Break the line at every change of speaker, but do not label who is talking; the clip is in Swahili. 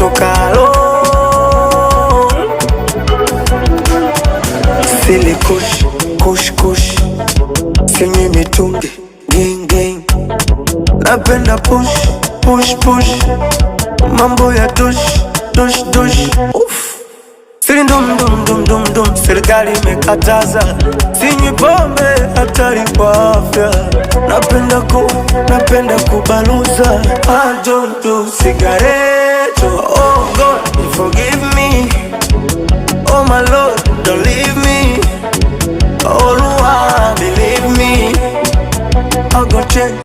Natoka alone. Sili kush kush kush, sinywi mitungi gang gang. Napenda push push push, mambo ya tush tush tush. Uff. Sili ndum ndum ndum ndum ndum, serikali imekataza. Sinywi pombe, hatari kwa afya. Napenda kubaluza. I don't do cigarette. Oh God, forgive me. Oh my Lord, don't leave me. Oh Lord, believe me. I go change.